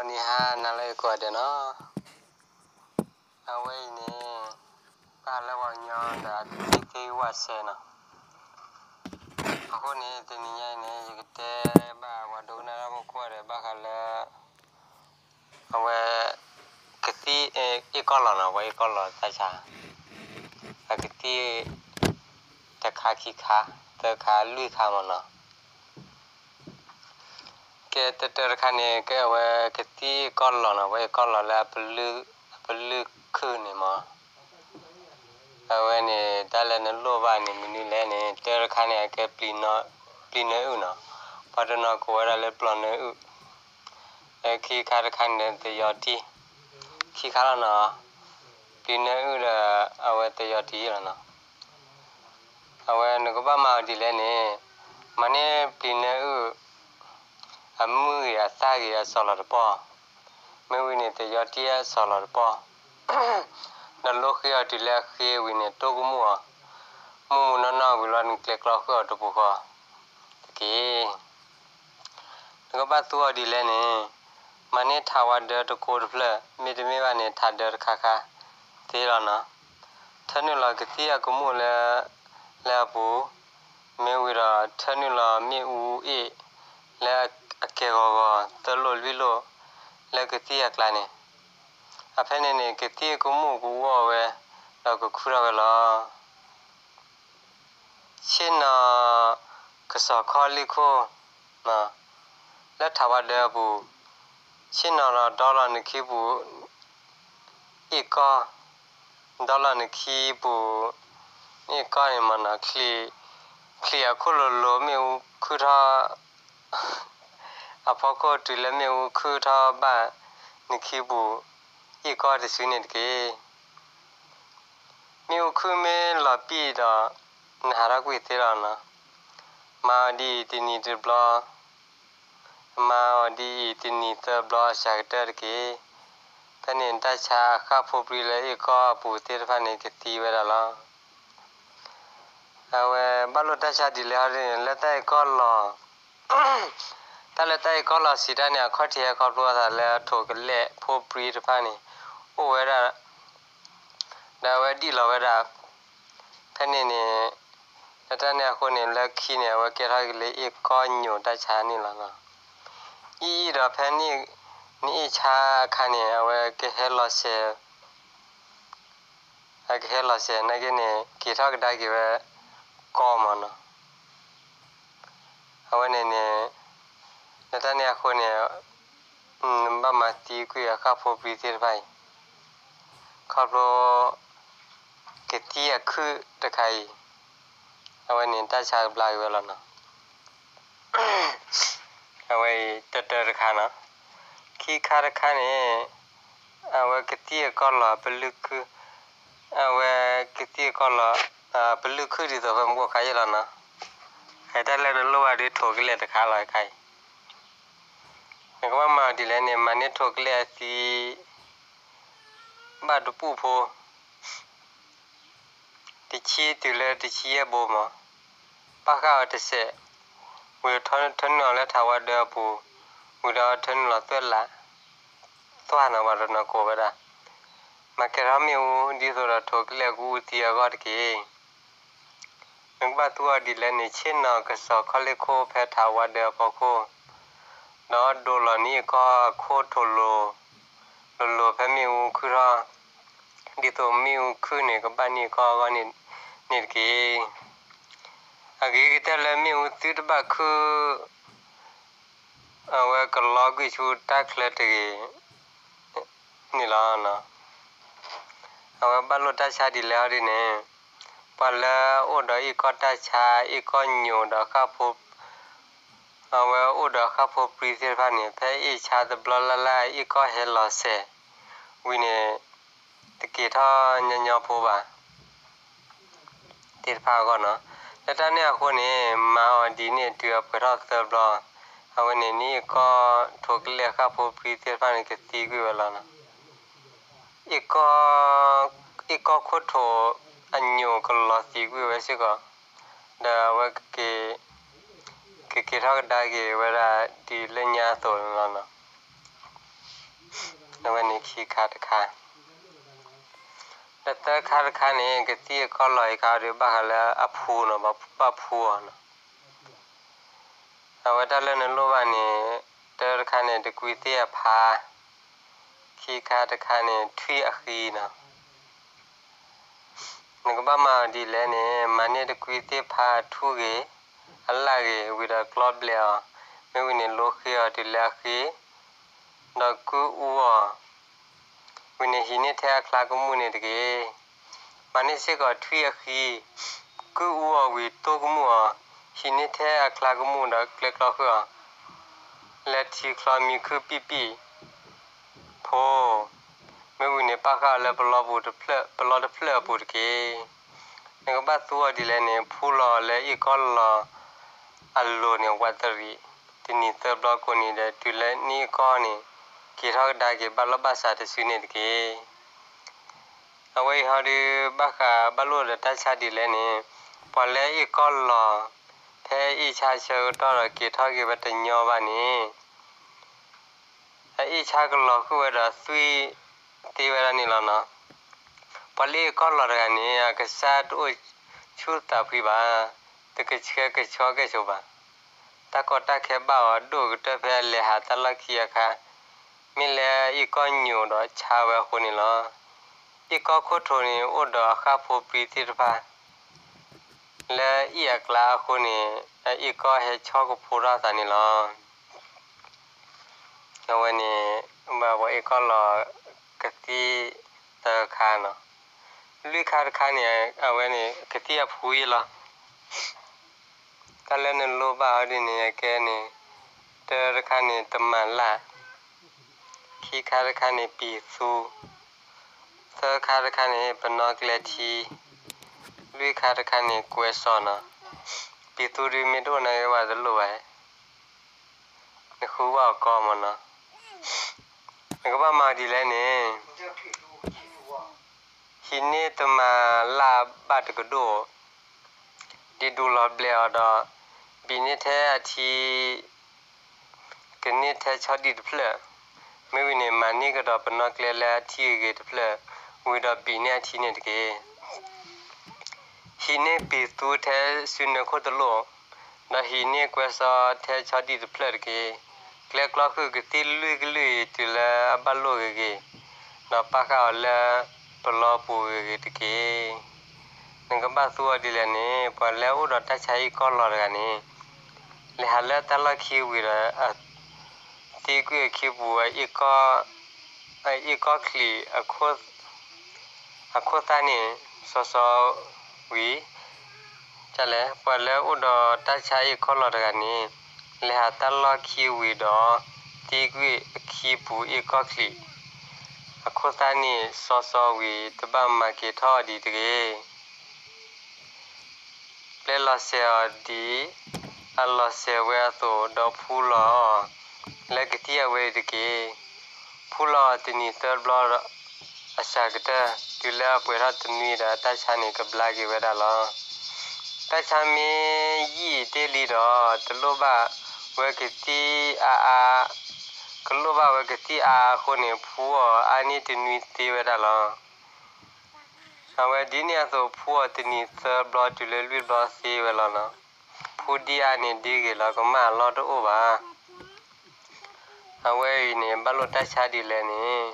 နံၤဟါနၤလၢယကိးဂၤဒဲးနီၤ, အဝဲအံၤန့ၣ် ဘၣ်ဃးလၢပှၤကညီဒီးအကသံၣ်သ့ၣ်ဝၣ်စဲနီၤ. အဃိန့ၣ် တနံၤညါအံၤန့ၣ် ယကတဲဘၣ်ပှၤဒိကနၣ်တၢ်ဖိကိးဂၤဒဲး ဘၣ်ဃးလၢ အဝဲ ကသံၣ်အ့ၣ်ကီၢ်လီၤနီၤ, ပှၤအ့ၣ်ကီၢ်လီၤတၢ်ဆါ, အကသံၣ် တခါခံခါ သၢခါလွံၢ်ခါမ့ၢ်နီၤ. ကဲ တၢတၢတခါန့ၣ် ကဲအဝဲကသံၣ်အ့ၣ်ကီၢ်လီၤနီၤ, ပှၤအ့ၣ်ကီၢ်လီၤလၢ အပလုၢ်ခုၣ်န့ၣ်မ့ၢ် အဝဲန့ၣ် တၢ်လၢနလိၣ်ဘၣ်န့ၣ် မနုၤလဲၣ်န့ၣ် တၢတခါန့ၣ် အကဲ ပျံၤနၢအုၣ်နီၤ, ပှၤတနီၤကိးဝဲဒၣ်လၢပျီနၢအုၣ်, လၢခံခါတခါန့ၣ် သယီၤတံၢ်, ခံခါလီၤနီၤ, ပျံၤနၢအုၣ်ဒီး အဝဲသယီၤတံၢ်လီၤနီၤ. အဝဲနကဘၣ်မၤအီၤဒ်လဲၣ်န့ၣ်, မၤန့ၢ်ပျံၤနၢအုၣ် အမုၢ်ဂ့ၤအသၣ်ဂ့ၤအစီၤလီၤတပီၢ်, မ့ၢ်ဝံၤန့ၣ် သယီၤတံၢ်အစီၤလီၤတပီၢ်, ဒီးလိဃ့အီၤတုၤလၢအဃ့ဝံၤန့ၣ် တိၢ်ကမူၣ်အီၤ, မူးမူးနီၢ်နီၢ်ဝံၤလီၤ နကျဲၤကျီဃုာ်အီၤတပူၤဃီတက့ၢ်. နကဘၣ်သူအီၤဒ်လဲၣ်န့ၣ်, မၤန့ၢ်ထးဝါဒၢတကိးတဖျၢၣ်, မ့တမ့ၢ်ဘၣ်န့ၣ် ထးဒၢတခါခါသ့လီၤနီၤ. ထၢနုာ်လီၤကသံၣ်အကမူၣ်လၢ လၢအပူၤ, မ့ၢ်ဝံၤဒီးထၢနုာ်လီၤမ့ၣ်အူအ့ၣ် လၢအကဲၤဂီၤဂီၤ သၢလိာ်လွံၢ်လိာ် လၢကသံၣ်အကျါန့ၣ်, အဖဲန့ၣ်န့ၣ် ကသံၣ်အကမူၣ်ကဝီၢ်ဝဲ ဒီးကခုၣ်ထီၣ်ဝဲလီၤ. ဆ့ၣ်နီၤ ကစီၤခီၣ်လ့ၢ်ခိၣ် လၢထးဝါဒၢအပူၤ, ဆ့ၣ်နီၤဒီးဒီလီၤနခံပူၤ အ့ၣ်ကီၢ်, ဒီလီၤနခံပူၤ အ့ၣ်ကီၢ်န့ၣ်မ့ၢ်နီၤ, ချံးအခိၣ်လိၤလိၤ မ့ၣ်အူခုၣ်ထီၣ် အဖီခိၣ်တုၤလၢမ့ၣ်အူခုၣ်ထီၣ်ဘၣ်နခံပူၤ အ့ၣ်ကီၢ်တစုန့ၣ်တက့ၢ်. မ့ၣ်အူခုၣ်မ့ၢ်လီၤပံာ်ဒီး နဟးထီၣ်ကွံာ်သ့လီၤနီၤ. မၤအီၤဒ်အံၤတနံၤတဘျီ, မၤအီၤဒ်အံၤတနံၤသၢဘျီအစှၤကတၢၢ်တက့ၢ်. ဖဲန့ၣ်တၢ်ဆါအဃၣ်ဖိပြံလၢအ့ၣ်ကီၢ်အပူၤသ့ၣ်တဖၣ်န့ၣ် ကသံဝဲဒၣ်လီၤ. အဝဲဘၣ်လိၣ်တၢ်ဆါဒ်လဲၣ်ဟီဒ်န့ၣ် လၢတၢ်အ့ၣ်ကီၢ်လီၤ တၢ်လၢတၢ်အ့ၣ်ကီၢ်လီၤစံးတၢ်န့ၣ် အခီၣ်ထံးဟဲခီဖျိအသးလၢထိးကလဲာ်ဖိပြံတဖၣ်န့ၣ် အိၣ်ဝဲဒၣ် ဒီးအဝဲဒံၣ်လီၤဝဲဒၣ် ဖဲန့ၣ်န့ၣ် လၢတၢ်န့ၣ်အဃိန့ၣ် လၢခံန့ၣ် အဝဲကဲထီၣ်က့ၤလၢအ့ၣ်ကီၢ်ညိးတၢ်ဆါန့ၣ်လီၤ. အံၤအံၤဒီးဖဲ နအ့ၣ်ဆါအခါန့ၣ် အဝဲကဟဲလီၤစဲး အကဟဲလီၤစဲးနာ်က့န့ၣ် က့ၤထီၣ်ကဒါက့ၤဝဲကီမ့ၢ်နီၤ. အဝဲန့ၣ်န့ၣ် လၢတၢ်န့ၣ်အဃိန့ၣ် ဘၣ်မၤသံကွံာ်အဃၣ်ဖိပြံသ့ၣ်တဖၣ်အံၤ ခီဖျိ ကသံၣ်အခုၣ်တခါအံၤ အဝဲန့ၣ်တၢ်ဆါကဘျါက့ၤဝဲလီၤနီၤ. အဝဲအံၤတၢတၢတခါနီၤ. ခံခါတခါန့ၣ် အဝဲကသံၣ်အကီၢ်လီၤပလုၢ်ခုၣ်, အဝဲကသံၣ်အကီၢ်လီၤ ပလုၢ်ခုၣ်ဒ်သိးဖဲမူခိၣ်ခါယဲၢ်လီၤနီၤ. ဟဲတၢ်လၢနလိၣ်ဘၣ်ဒီးထိးကလဲာ်တခါလီၤခါအံၤ နကဘၣ်မၤအီၤဒ်လဲၣ်န့ၣ် မၤန့ၢ်ထိးကလဲာ်အသံ ဘၣ်တပူၣ်ဖိ တဆံတုၤလၢတဆံယဲၢ်ဘိမး, ပာ်ဃာ်အီၤတစဲး, ဝံၤထၢနုာ်လီၤလၢထးဝါဒၢအပူၤ, ဝံၤဒီးထၢနုာ်လီၤသွဲၣ်လး, သွၣ်နီၤ ပှၤတနီၤကိးဝဲဒၣ်, မၤကဲထီၣ်မ့ၣ်အူ ဒ်သိးဒီးထိးကလဲာ်ကအူသံအဂီၢ်တက့ၢ်. နကဘၣ်သူအီၤဒ်လဲၣ်န့ၣ် ဆ့ၣ်နီၤကစီၤခီၣ်လ့ၢ်ခိၣ်ဖဲထးဝါဒၢအဖီခိၣ်, ဒီးဒိးလီၤနအ့ၣ်ကီၢ်အခိၣ်ထိးလိၤ လိၤလိၤဖဲမ့ၣ်အူခုၣ်ထီၣ်, ဒ်သိးမ့ၣ်အူခုၣ်န့ၣ် ကဘၣ်နအ့ၣ်ကီၢ်အဂီၢ်န့ၣ်တက့ၢ်. အဂ့ၤကတၢၢ်လၢမ့ၣ်အူသုတဘၣ်ခုၣ် အဝဲကလီကွံာ်ဆူတၢ်ချၢတဂ့ၤန့ၣ်လီၤ. အဝဲဘၣ်လိၣ်တၢ်ဆါဒ်လဲၣ်ဟီဒ်န့ၣ်, ပှၤလၢအအိၣ်ဒီးအ့ၣ်ကီၢ်တၢ်ဆါ အ့ၣ်ကီၢ်ညိးဒီးဃၣ်ဖိ အဝဲအိၣ်ဒီးဃၣ်ဖိပြံသ့ၣ်တဖၣ်န့ၣ် ဖဲအ့ၣ်ဆါတဘျီလၢ်လၢ် အ့ၣ်ကီၢ်ဟဲလီၤစဲးဝံၤန့ၣ် တက့ၤထီၣ်ညီညီဖိဘၣ် သ့ၣ်တဖၣ်အဂီၢ်နီၤ. လၢတၢ်န့ၣ်အဃိန့ၣ် မၤအီၤဒ်န့ၣ်တုၤအပှဲၤထီၣ်သၢဘျီ, အဝဲန့ၣ် နအ့ၣ်ကီၢ်ထိးကလဲာ်ဃၣ်ဖိပြံသ့ၣ်တဖၣ်န့ၣ် ကသံကွံာ်ဝဲလီၤနီၤ. အ့ၣ်ကီၢ် အ့ၣ်ကီၢ်ခိၣ်ထိးအညိးကလီၤသံကွံာ်ဝဲစ့ၢ်ကီး, ဒီးအဝဲ ကက့ၤထီၣ်ကဒါက့ၤဝဲဒၣ်ဒ်လၢညါအသိးန့ၣ်လီၤနီၤ. အဝဲန့ၣ်ခံခါတခါ, ဒီးသၢခါတခါန့ၣ် ကသံၣ်အကီၢ်လီၤအံၤခါဒီး ဘၣ်ဃးလၢအဖူနီၤ, ဘၣ်ဖူအီၤနီၤ. အဝဲတၢ်လၢနလိၣ်ဘၣ်န့ၣ်, တၢတခါန့ၣ် တကွံသ့ၣ်အဖါ, ခံခါတခါန့ၣ် ထွံၣ်အဃံနီၤ. နကဘၣ်မၤအီၤဒ်လဲၣ်န့ၣ်, မၤန့ၢ်တကွံသ့ၣ်ဖါအထူၣ်ဂ့ၤ, အလၣ်ဂ့ၤ, ဝံၤဒီးကျီဘျဲးအီၤ, မ့ၢ်ဝံၤန့ၣ် လိဃ့အီၤတုၤလၢအဃံ, ဒီးကုၢ်အူအီၤ, ဝံၤန့ၣ် ဟံးန့ၢ်ထဲအချါကမူၣ်န့ၣ်တက့ၢ်. မၤန့ၢ်စ့ၢ်ကီးထွံၣ်အဃံ, ကုၢ်အူအီၤဝံၤတိၢ်ကမူၣ်အီၤ, ဟံးန့ၢ်ထဲအချါကမူၣ်ဒီးကျဲကျီဃုာ်အီၤ လၢထံချီမံခုၣ်ပံၣ်ပံၣ်ဖိ, မ့ၢ်ဝံၤန့ၣ် ပာ်ဃာ်အီၤလၢပလီပူၤတဖျၢၣ်, ပလီတဖျၢၣ်အပူၤတက့ၢ်. နကဘၣ်သူအီၤဒ်လဲၣ်န့ၣ်, ဖူလီၤအီၤလၢအ့ၣ်ကီၢ်လီၤအလိၤန့ၣ် ဝးတရံး, တနံၤသၢဘျီကိးနံၤဒီး တုၤလၢနအ့ၣ်ကီၢ်န့ၣ် က့ၤထီၣ်ကဒါက့ၤဘၣ်လီၢ်ဘၣ်စးတစုန့ၣ်တက့ၢ်. အဝဲအံၤဟီဒီး ဘၣ်ဃးဘၣ်လိၣ်ဒီးတၢ်ဆါဒ်လဲၣ်န့ၣ်, ပှၤလၢအ့ၣ်ကီၢ်လီၤ ဖဲအ့ၣ်ဆါဆၢကတီၢ်ဒီးက့ၤထီၣ်က့ၤဝဲတညီဘၣ်န့ၣ်, အအ့ၣ်ဆါကလီၤဃုာ်ဝဲဒီးသွံၣ်သ့ဝဲဒၣ်န့ၣ်လီၤနီၤ. ပှၤလၢအ့ၣ်ကီၢ်လီၤတဂၤန့ၣ် အကစၢ်တအိၣ်ဆူၣ်သးဖှံဘၣ်, တကဆှဲကဆှီကဲၣ်ဆိးဘၣ်. တၢ်ကီတၢ်ခဲဘၣ်အီၤဒိၣ်ကတၢၢ်ဖဲအလဲၤဟးတၢ်လီၢ်ခံအခါ, မ့ၢ်လၢအ့ၣ်ကီၢ်ညိးဒီးဆါဝဲအဃိန့ၣ်လီၤ. အ့ၣ်ကီၢ်ခိၣ်ထိးန့ၣ် အိၣ်ဒီးအဃၣ်ဖိပြံသ့ၣ်တဖၣ် လၢအ့ၣ်အကျါအဃိန့ၣ်, အအ့ၣ်ကီၢ်ဟဲဆီၣ်ကဖိထီၣ်အသးန့ၣ်လီၤ. အဝဲန့ၣ် ဘၣ်ပှၤအ့ၣ်ကီၢ်လီၤကသံၣ်သၢခါနီၤ. လွံၢ်ခါတခါန့ၣ် အဝဲန့ၣ် ကသံၣ်အဖူအံၤလီၤ. တၢ်လၢနလိၣ်ဘၣ်အီၤဒ်န့ၣ် အကဲန့ၣ်, တၢတခါန့ၣ် တမၤလၢ်, ခံခါတခါန့ၣ် ပံၤသူ, သၢခါတခါန့ၣ် ပနီၣ်ကျဲထံ, လွံၢ်ခါတခါန့ၣ် ကွဲစီနီၤ. ပံၤသူဒုးမ့ၢ်တအိၣ်နာ်က့ ဘၣ်တလိၣ်ဘၣ်, နဃုဘၣ်အီၤကီမၢ်နီၤ. နကဘၣ်မၤဒ်လဲၣ်န့ၣ်, ဟံးန့ၢ်တမၤလၢ်ဘၣ်တကဒိၣ်, ဒ်ဒူလီၤဘျဲးအီၤဒီး ဘံးန့ၢ်ထဲအထံ ကန့ၢ်ထဲဆီဒံၣ်တဖျၢၣ်, မ့ၢ်ဝံၤန့ၣ် မၤန့ၢ်ကဒီးပနီၣ်ကျဲလၢအထံဂ့ၤဂ့ၤတဖျၢၣ်, ဝံၤဒီးဘံးန့ၢ်အထံန့ၣ်တက့ၢ်. ဟံးန့ၢ်ပံၤသူထဲစုနၢခိၣ်တလိၣ်, ဒီးဟံးန့ၢ်ကွဲစီထဲဆီဒံၣ်တဖျၢၣ်တက့ၢ်. ကျဲကျီဃုာ်ကသံၣ်လွံၢ်ကလုာ်အံၤတုၤလၢအဘၣ်လိၣ်ဂ့ၤဂ့ၤ, ဒီးပာ်ဃာ်အီၤလၢပလီပူၤဂ့ၤဂ့ၤတက့ၢ်. နကဘၣ်သူအီၤဒ်လဲၣ်န့ၣ်, ပှၤလၢအအိၣ်ဒီးတၢ်ဆါအ့ၣ်ကီၢ်လီၤတဂၤန့ၣ်, လဲၤဟးလၢတၢ်လီၢ်ခံဝံၤဒီး သံကွံာ်အခံပူၤ အအ့ၣ်ကီၢ်ချံး အခိၣ်သၣ်န့ၣ် စီစီဝံၤ, ပှၤလၢအအိၣ်ဒီးတၢ်ဆါအ့ၣ်ကီၢ်လီၤတဂၤန့ၣ်, လဲၤဟးတၢ်လီၢ်ခံဝံၤဒီး သံကွံာ်အခံပူၤအ့ၣ်ကီၢ်ချံး အခိၣ်သၣ်န့ၣ် စီစီဝံၤ တဘၣ်မၤက့ၤထီၣ်အီၤဒံးတဂ့ၤ. ပျဲလီၤစဲၤအီၤဒ်အလီၤစဲၤဝဲအသိး, ဒီးဖူလီၤအီၤလၢကသံၣ်အဝဲအံၤတက့ၢ်. ဖူလီၤအီၤတနံၤသၢဘျီအစှၤကတၢၢ်, တုၤလၢအပှဲၤထီၣ်တနွံဒီး တၢ်ဆါန့ၣ်ကဘျါက့ၤဝဲဒၣ်လီၤ. တၢ်ဆါမ့ၢ်ယံာ်တ့ၢ်လံဒီး တလိၣ်ဘၣ်ဝဲကသံၣ်အါအါ, ကလိၣ်ဘၣ်ဝဲကသံၣ်အါအဃိန့ၣ် ဖူအီၤအါန့ၢ်တနွံသ့ဝဲဒၣ်လီၤ. အဝဲဒ်န့ၣ်အသိး ဖူအီၤတနံၤသၢဘျီတုၤလၢလွံၢ်ဘျီသ့ဝဲလီၤနီၤ. ဖူဒ်အါန့ၣ်ဒ်ဂ့ၤလီၤ, ကမၣ်အလီၢ်တအိၣ်ဘၣ်. အဝဲအံၤန့ၣ် ဘၣ်လိၣ်တၢ်ဆါဒ်လဲၣ်န့ၣ်,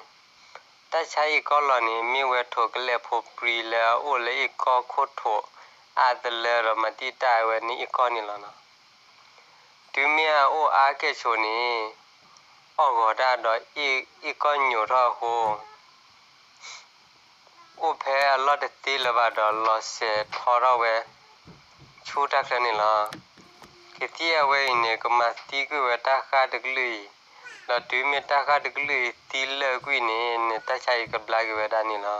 တၢ်ဆါအ့ၣ်ကီၢ်လီၤန့ၣ် မ့ၢ်ဝဲထိးကလဲာ်ဖိပြံလၢအအိၣ်လၢအ့ၣ်ကီၢ်ခိၣ်ထိးအါတလၢဒီး မၤတံာ်တာ်ဝဲန့ၢ်အ့ၣ်ကီၢ်န့ၣ်လီၤနီၤ. တုၤမ့ၢ်အအိၣ်အါကဲၣ်ဆိးန့ၣ် အီၣ်ဂီၤတၢ်ဒီး အ့ၣ်ကီၢ်ညိးထီၣ်အဃိ အိၣ်ဖဲအလီၢ်တသ့လၢၤဘၣ်ဒီး လီၤစဲၤထီထီၣ်ဝဲဆူတၢ်ချၢန့ၣ်လီၤ. ကသံၣ်အဝဲအံၤန့ၣ် ကမၤသံကွံာ်ဝဲတၢ်ဃၣ်တကလုာ်အံၤ, ဒီးတုၤမ့ၢ်တၢ်ဃၣ်တကလုာ်အံၤသံလၢာ်ကွံာ်န့ၣ် န့ၣ်တၢ်ဆါအံၤကဘျါက့ၤဝဲဒၣ်န့ၣ်လီၤ.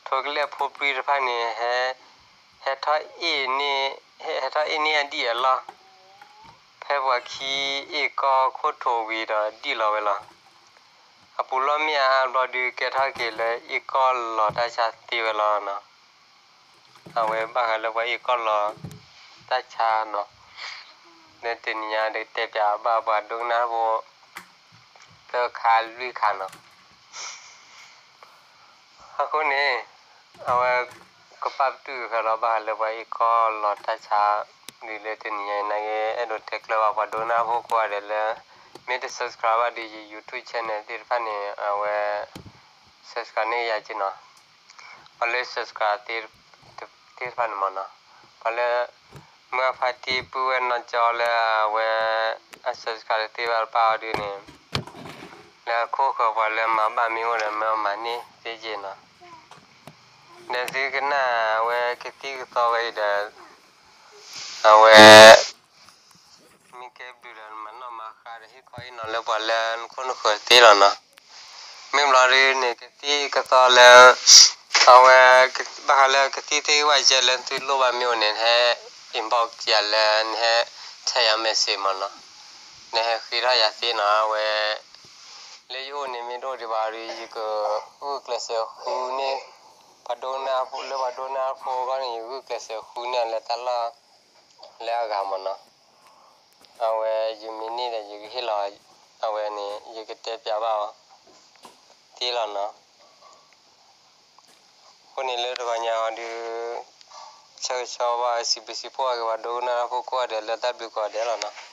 ထိးကလဲာ်ဖိပြံတဖၣ်န့ၣ် ဟဲထီၣ်အ့ၣ်န့ၢ်အဒံၣ်အလီၢ် ဖဲပှၤခံအ့ၣ်ကီၢ်ခိၣ်ထိးဝံၤဒီးဒံၣ်လီၤဝဲလီၤ. အပူၤလီၢ်မ့ၢ်အါအါဘျီဒုး ကဲထီၣ်က့ၤလၢအ့ၣ်ကီၢ်လီၤတၢ်ဆါသ့ဝဲလီၤနီၤ. အဝဲဘၣ်ဃးလၢပှၤအ့ၣ်ကီၢ်လီၤတၢ်ဆါနီၤ. လၢတနံၤညါဒီးတဲပၠးဘၣ်ပှၤဒိကနၣ်ဖိ သၢခါလွံၢ်ခါနီၤ. အဃိန့ၣ် အဝဲ ကပာ်ပတုာ်ဃာ်လီၤဘၣ်ဃးလၢပှၤအံၤခီလီၤတၢ်ဆါ ဒ်လၢတနံၤညါအံၤနာ်က့ အဲၣ်ဒိးတဲကျၢၤဘၣ်ပှၤဒိကနၣ်ဖိကိးဂၤဒဲးလၢ မ့ၢ်တ subscribe ဘၣ်ဒီးယ YouTube channel သ့ၣ်တဖၣ်န့ၣ် အဝဲ subscribe န့ၢ်ယၤက့နီၤ. ပှၤလၢ subscribe သ့ၣ်တဖၣ်န့ၣ်မ့ၢ်နီၤ, ပှၤလၢ မ့ၢ်အဖါတံၢ်ပုၢ်ဝဲၢ်နီၢ်ကၠီလၢအဝဲ အ subscribe တသ့ဘၣ်တဖၣ်အီၤဒုန့ၣ် လၢအခိၣ်ဃၢၤပှၤလၢမၤဘၣ်မ့ၢ်အိၣ်ဒီး မ့ၢ်အမၤန့ၢ်သ့က့နီၤ. ဒီးသုကနၣ်အဝဲကသံၣ်ကသီဝဲအံၤဒီး အဝဲ မ့ၢ်ကဲဘျုးဒီးမၤနီၣ်မၤဃါဒီး ဟ့ၣ်ခီဟ့ၣ်နီၤလၢပှၤလၢနခိၣ်နဃၢၤသ့လီၤနီၤ. မ့ၢ်ဘျီဒုန့ၣ် ကသံၣ်ကသီလၢ အဝဲ ဘၣ်ဃးလၢကသံၣ်သ့ၣ်ဂံၢ်ဘၣ်ကဲလၢသုလိၣ်ဘၣ်မ့ၢ်အိၣ်န့ၣ် နဟဲ inbox ယၤလၢ နဟဲ text ယၤ message မ့ၢ်နီၤ, နဟဲဃ့ထီၣ်ယၤသ့နီၤ. အဝဲ လၢယအိၣ်န့ၣ်မ့ၢ်တအိၣ်ဒံးဘၣ်ဒီး ယကဂုာ်ကျဲးစၢးဃုန့ၢ် ပှၤဒိကနၣ်ဖိ လၢပှၤဒိကနၣ်ဖိအဂီၢ်န့ၣ် ယဂုာ်ကျဲးစၢးဃုန့ၢ်အီၤလၢတၢ်လီၢ်လၢအဂၤမ့ၢ်နီၤ. အဝဲယမံၤန့ၢ်ဒီး ယကဟ့ၣ်လီၤ အဝဲန့ၣ် ယကတဲပျးဘၣ်အီၤသ့လီၤနီၤ. အဃိန့ၣ်လၢတဂီၤညါအီၤဒုး ဆၢဂ့ၤဆၢဝါဘၣ်စံးဘျုးစံးဖှိၣ်အဂ့ၤ ပှၤဒိကနၣ်ဖိကိးဂၤဒဲးလၢတၢ်ဘျုးကိးဂၤဒဲးလီၤနီၤ.